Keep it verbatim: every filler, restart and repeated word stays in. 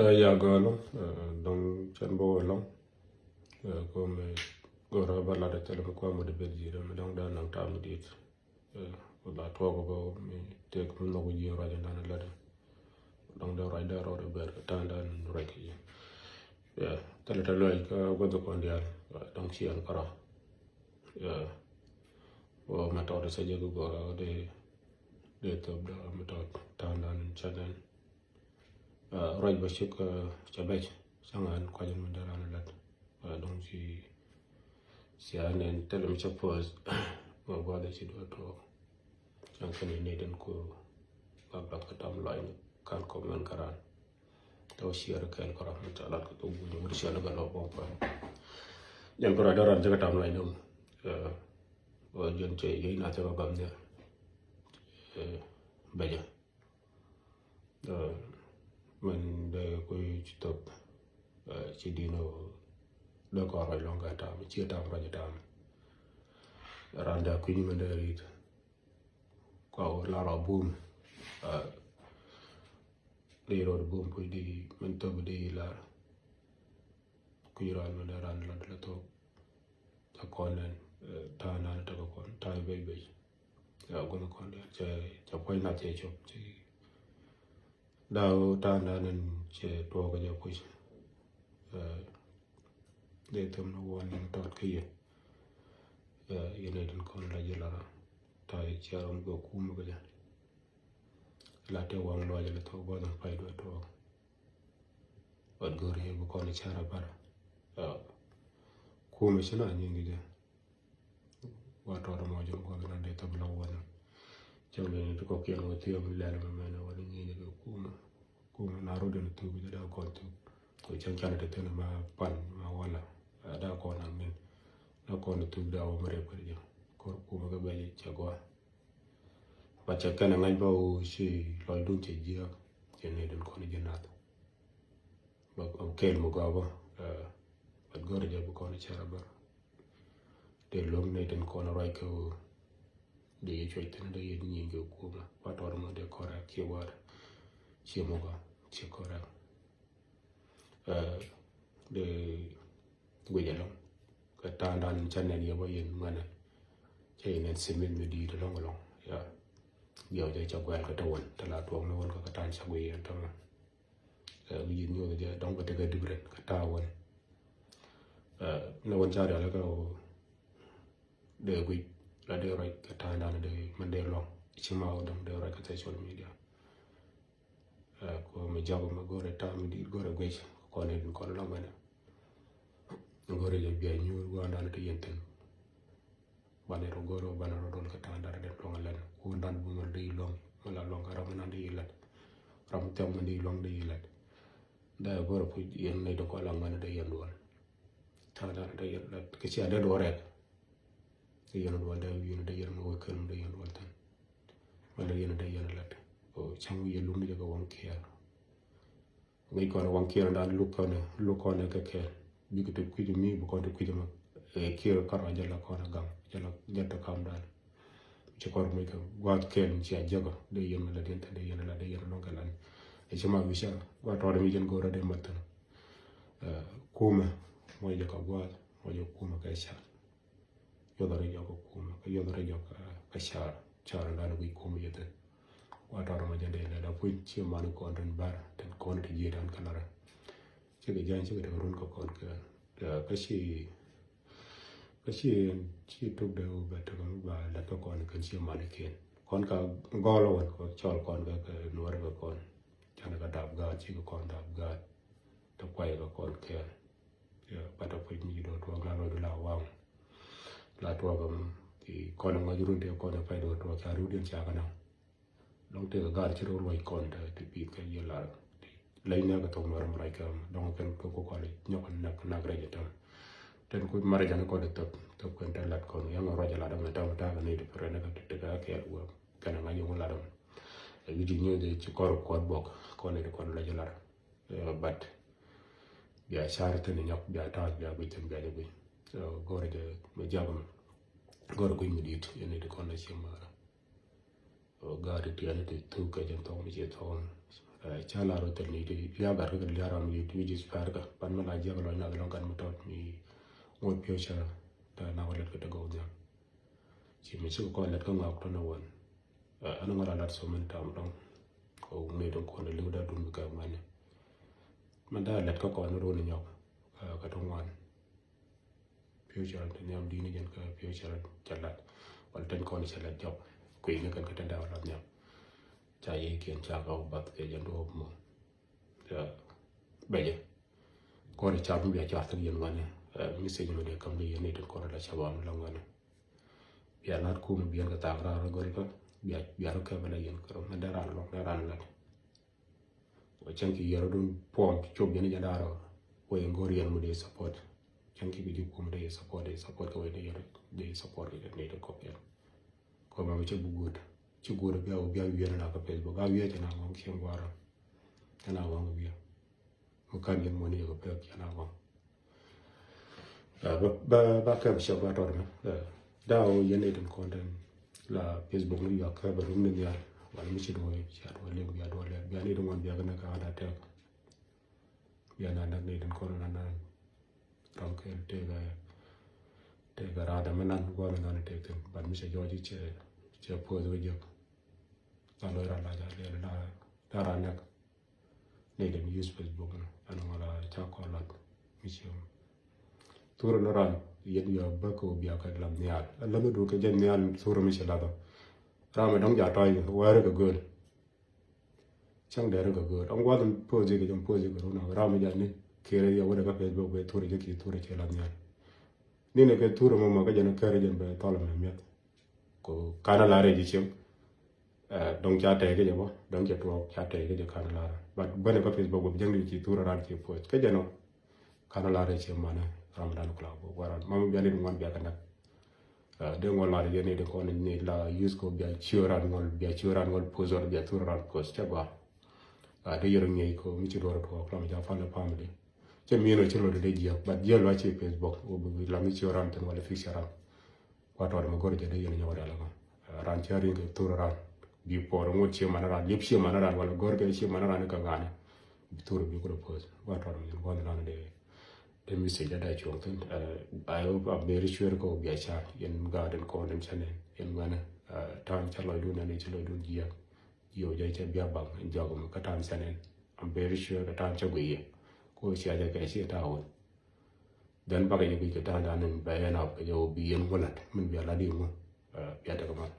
Ɛ, ya gɔlɔ, ɛ, dɔŋ cɛn bä wä lɔŋ. Ɛ, ko mi gɔrä ba lat a thilɛ mi kuam wä di beth ji̱ dɛ mi dɔŋ dan naŋ tam mi dit. Ɛ, wä la tuɔk bä mi tek mi nhɔk ji̱ ruac dan lat. Dɔŋ dee ruac dee rɔɔd bɛr kɛ tan dan ruac kɛ ji̱. Ɛ, thilɛ tɛ luac kä guath kɔn dial, ɛ, dɔŋ ciɛn kärɔ. Ɛ, wä ma tɔt sɛ jɛ kä gɔrä dee, dee thop dee ma tɔt tan dan cɛ dan. Ɛ, ruac bä cik, ɛ, cɛ bɛc cäŋ an kuacin mi dee ran lat. Ɛ, dɔŋ ci, ci an ɛn thilɛ mi cɛ pos. Mɛ guath ci duɔt tuɔk. Cäŋ kɛn in nɛy den ku bak lat kä tam lɔcni kan kɔm mɛn kä ran. Tɔ ciɛɛr kɛɛl kärɔ mi ca lat kä thok guny wut ciɛɛr kä lɔ bɔŋ pɛn. Jɛn kärɔ dee ran cɛ kä tam lɔcni. Ɛ, ɛ, jɛn cɛ yey na cɛ kä gam ni. Ɛ, bɛcɛ. Ɛ, mɛn dee kui̱ ci thop, ɛ, ci di̱n ɔ dee kɔn ruac lɔŋ kɛ tam, ci tam ruac tam. Ran dee kui̱ mɛn dee rit. Kua wä lar ɔ bum, ɛ, dee rɔɔd bum kui̱ di mɛn thop di lar. Kui̱ ran mɛn dee ran lat la thop. Ca kɔn nɛn, ɛ, ta̱a̱ nan tekɛ kɔn ta̱a̱ bec bec. Ca guɔn kɔn dial cɛ, ca puɔ̱ny nath cɛ cop ci. Daw ta̱a̱ nan nɛn cɛ tuɔɔk kɛ jɛ puc. Ɛ, dee thom ni wuɔn ni tɔt kä yɛ. Ɛ, yɛn ɛ din kɔn la jɛ lara. Ta̱a̱ cɛ rɔm kɛ kum kɛ jɛ. La tɛ waŋ luac la thok guath in pay duɔt tuɔɔk. Wat go̱r yɛ bi kɔn icara bara. Ɛ, kumɛ ci na nyin kɛ jɛ. Wa tɔɔt mɔ jɔn guath na dee thop la wuɔn. Cɛ mi ni ti kɔkiɛn wä thiɛ mi lɛl mi mɛn wä ni nyin kɛ kumɛ. Kumɛ na rut in thuk jɛ da kɔn thuk. Kɛ cɛn can ti thin ma pan ma wala. Ɛ, da kɔn a min. Da kɔn thuk da wä mi rep kɛ jɛ. Kɔr kumɛ kɛ bɛ jɛ cɛ gɔa. Ba cɛ kɛn ŋa̱c ba wä ci lɔcdun cɛ jiääk. Cɛ ni dun kɔn ji̱ nath. Ba kɛl mi gɔaa bä, ɛ, bat gɔr jɛ bi kɔn cɛ rɛ bä. Dee luɔ̱ŋ ni tin kɔn ruac kɛ wä. Dee yɛ cuɔc thin dee yɛ nyieny kɛ kumɛ. Ba tɔr mɔ dee kɔrɛ kiɛ war. Ciɛ mɔ gɔaa, ciɛ kɔrɛ. Ɛ, dee guic ɛlɔ̱ŋ. Kɛ ta̱a̱ dan ca nɛn yɛ bä yɛn ŋuɛnɛ. Cɛ yɛn ɛn simit mi di̱i̱t ɛlɔ̱ŋ ɛlɔ̱ŋ. Ya. Yɛ jɛ ca guɛl kɛ te wän. Te la tuɔɔk ni wän kɛ kɛ ta̱a̱ ca guic yɛn te wän. Ɛ, wi̱i̱ nyuɔth jɛ dɔ̱ŋ kɛ tekɛ different kɛ ta̱a̱ wän. Ɛ, ni wän ca rial kɛ wä. Dee guic la dee ruac kɛ ta̱a̱ dan dee mɛn dee luɔ̱ŋ. Ci ma wä dɔ̱ŋ dee ruac kɛ social media. Ɛ, kɔ mi jɔk mi go̱rɛ tam mi di̱i̱t go̱rɛ guic kɔn in kɔn lɔmɛnɛ. Go̱rɛ jɛ biɛ nyuur guandan ti yɛn thin. Banɛ rɔ go̱rɛ banɛ rɔ dol kɛ ta̱a̱ dar den luɔŋ lɛn. Kun dan bumɛ di luɔŋ mi la luɔŋ kɛ ram nan di lat. Ram thiam mi di luɔŋ di lat. Dee go̱rɛ puc yɛn ni di kɔ la ŋuɛn di yɛn duɔl. Ta̱a̱ dar di yɛn lat kɛ cia dee duɔrɛ. Dee yɛn duɔl dee wi̱i̱n dee yɛn mi wä kɛn dee yɛn duɔl thin. Wala yɛn dee yɛn lat. Kɔ cäŋ wi̱i̱ yɛ lum ni jɛ kɛ waŋ kiɛɛr. Ŋi̱i̱c kɔn waŋ kiɛɛr dan luk kɔn, luk kɔn kɛ kɛɛl. Bikɛ ti kui̱c mi bi kɔn ti kui̱c ma, ɛ, kiɛɛr kar a jɛ la kɔn a gaŋ, jɛ la jɛ ti kam dan. Ci kɔr muc kɛ gua̱a̱th kɛɛl ci a jiäkä dee yɛn la diɛn thin dee yɛn la dee yɛn lɔŋ kɛ lan. Ɛ ci ma wi̱i̱ ca gua̱a̱th tɔɔt mi jɛn go̱o̱rä dee mat thin. Ɛ, kumɛ mɔ jɛ ka gua̱a̱th mɔ jɛ kumɛ kɛ car. Yɔth rɛy jɔk kä kumɛ, kä yɔth rɛy jɔk kä, kä car, car dan wi̱c kumɛ yɛ thin. Wa tɔr ma jɛ dee lɛ la puc ci man kɔn tin bar, tin kɔn ti jiɛ dan kä lar. Ci kɛ jan ci kɛ tɛk run kä kɔn kɛ, kä ci, kä ci, ci tuk dee wä bɛ tɛk ba lat kä kɔn kɛn ci man kɛn. Kɔn ka gɔl wän kɔ cɔl kɔn kɛ, kɛ nuɔr kɛ kɔn. Can kɛ dap gaat, ci kɛ kɔn dap gaat. Tɛ kuay kɛ kɔn kɛn. Ya, bata puc mi ji̱ dɔ̱ tuɔɔk la lɔcdu la waŋ. La tuɔɔk, mm, ti kɔn ŋɔc run ti kɔn pay dɔ̱ tuɔɔk ca rut in ca kɛ naŋ. Dɔ̱ŋ tëë kɛ gal ci rɔ ruac kɔn tɛ ti pi̱i̱th kɛ yiëë lar. Lɛc nɛ kɛ thok nuɔr mi ruac kɛ dɔ̱ŋ kɛn kɛ ku kɔn nyɔk nak nak rɛc tɛm. Tɛn ku mara jani kɔn thop thop kɛn tɛ lat kɔn yaŋ ruac lat mɛ tɛm ta̱a̱ kɛ ni ti pɛrɛ nɛ kɛ ti kɛ kɛɛl wä kɛn ŋa̱c yɔŋ lat mɛ. Ɛ wi̱c ti nyuɔth ci kɔr kuɔt buɔk kɔn ni ti kɔn lɛc lat. Ɛ, but bia car thin nyɔk, bia ta̱a̱, bia guic thin, bia jɛ guic. Ɛ, go̱rɛ jɛ mi jiak mi go̱rɛ guic mi di̱i̱t yɛn ni ti kɔn la ci mara. Ɛ, gaat ti tiɛɛni ti thuk kɛ jɛn thɔk mi ci thɔk. Ca lar wä thil ni ti lia̱a̱ gat kä kɛ lia̱a̱ ram ni ti wi̱c i̱ spɛr kä ban mi la jiäk lɔc nath lɔŋ gat mi tɔt mi ŋot piöcä. Tɛ na wä lät kä te gɔw nhiam. Ci mi ci kɛ kɔn lät kä ŋɔak tɔn ɛ wän. Ɛn ŋɔt a lat so many time dɔŋ. Kɛ wun ni dɔŋ kɔn liw da dun bi kɛ ŋuani. Mɛn da lät kä kɔn ni run nyɔk kä tɔ ŋuan. Piöcä te nhiam dini jɛn kä piöcä ca lat wal ten kɔn ca lat jɔk. Kui̱ ni kɛn kä ten da wä lat nhiam. Ca yi kiɛn ca kɛ wä bath kɛ jɛn duɔp mɔ. Bɛjɛ kɔn ca mi bia car thik yɛn ŋuani. Message mi dee kam di yɛn ni tin kɔn la ca ba mi la ŋuani. Bia lat kum biɛn kɛ thak rar gɔl kä bia bia rɔ kɛ bɛ la yɛn kɛ rɔ mɛ dee ran lɔk dee ran lat. Wä cäŋ ki yɛr dun puɔm cop yɛn jɛ dar wä yɛn gor yɛn mu dee support. Cäŋ ki bi di puɔm dee support dee support kɛ wä dee yɛr dee support kɛ dee kɔk yɛn. Kɔ ma cɛ bu guut ci guut bia wä bia wiɛn na kɛ Facebook a wiɛn cɛ na ŋɔŋ cɛ guara. Cɛ na ŋɔŋ wiɛn. Mɛ kan yɛn mɔni yɛ kɛ pek cɛ na ŋɔŋ. Ba ba ba kɛ bi cɛ ba tɔr mɛ. Da wä yɛn itin content la Facebook ni yɔ kɛ ba rum ni yar wala mi ci duɔ ci at wala bia duɔ lɛ bia ni duɔ bia kɛ na ka da tɛk. Bia na nak ni itin content na na ram kɛ tɛk tɛk rada mɛ nan gɔn nan tɛk tin ban mi cɛ jɔji cɛ cɛ post wä jɛk. Na lɔ ra la ja lɛ la da ra nak. Ni den use Facebook ni ɛn ŋɔla ca kɔ lat mi ci. Thurɛ ni ran yet yɔ bä kɛ wä bia kɛ lam nhial. Lam mi du kɛ jɛ nhial thurɛ mi ci lat. Ram mi dɔŋ ja tɔy wɛrɛ kɛ göl. Cäŋ dɛrɛ kɛ göl. Ɔŋ guath post kɛ jɛ post kɛ runa ram mi ja ni kere yɛ wɛrɛ kɛ Facebook bɛ thurɛ jɛ ki thurɛ ci lat nhial. Ni ne kɛ thurɛ mɔ mɔ kɛ jɛ ni kere jɛ bɛ thɔl mɛ miɛth. Ko kana la rɛ ji̱ cieŋ. Dɔŋ ca tɛy kä jɛ bä dɔŋ cɛ tuɔɔk ca tɛy kä jɛ kana la rɛ. But bänɛ kä Facebook bä bi jäŋ di ci thurɛ ran ci post kä jɛ nɔ. Kana la rɛ cieŋ manɛ Ramadan kula bä waran mam bia ni di ŋuan bia kɛ nak. Dee ŋuan la rɛ jɛ ni di kɔn ni la use ko bia cio ran ŋual bia cio ran ŋual post wala bia thurɛ ran post cɛ gua. Dee yɛrɛ ŋiɛc ko mi ci duɔrɛ tuɔɔk lam ca pal family. Cɛ mi nɔ ci lɔ di dee jiɛk but jiɛk lɔ ci Facebook wä bi lam mi cio ran thin wala fix ran. Kua tɔɔt mi go̱r jɛ dee yɛn nyɔk rial kä ran cä riŋ kɛ thur ran. Bi puɔr ŋot cie man ran liep cie man ran wala go̱r kɛ cie man ran kɛ ŋa̱ni. Bi thur bi kulɛ post kua tɔɔt mi yɛn gua̱n ran dee dee message ada cuɔŋ thin. I hope I'm very sure kɛ wä biacar yɛn garden kɔn in cɛ nɛn yɛn ŋuɛnɛ. Ta̱a̱n cä lɔcdun ɛn i̱ cä lɔcdun jiɛk. Jiɛk wä jɛ cɛ biak baŋ in jɔk mi kä ta̱a̱n cɛ nɛn. I'm very sure kɛ ta̱a̱n cä guiy yɛ ko cia jɛ kɛ cie ta̱a̱ wä. Then bakɛ jɛ guic kɛ ta̱a̱ dan in bɛ ɛn up kɛ jɛ wä bi yɛn wä lat min bia lat i̱ ŋu. Bia tekɛ mal.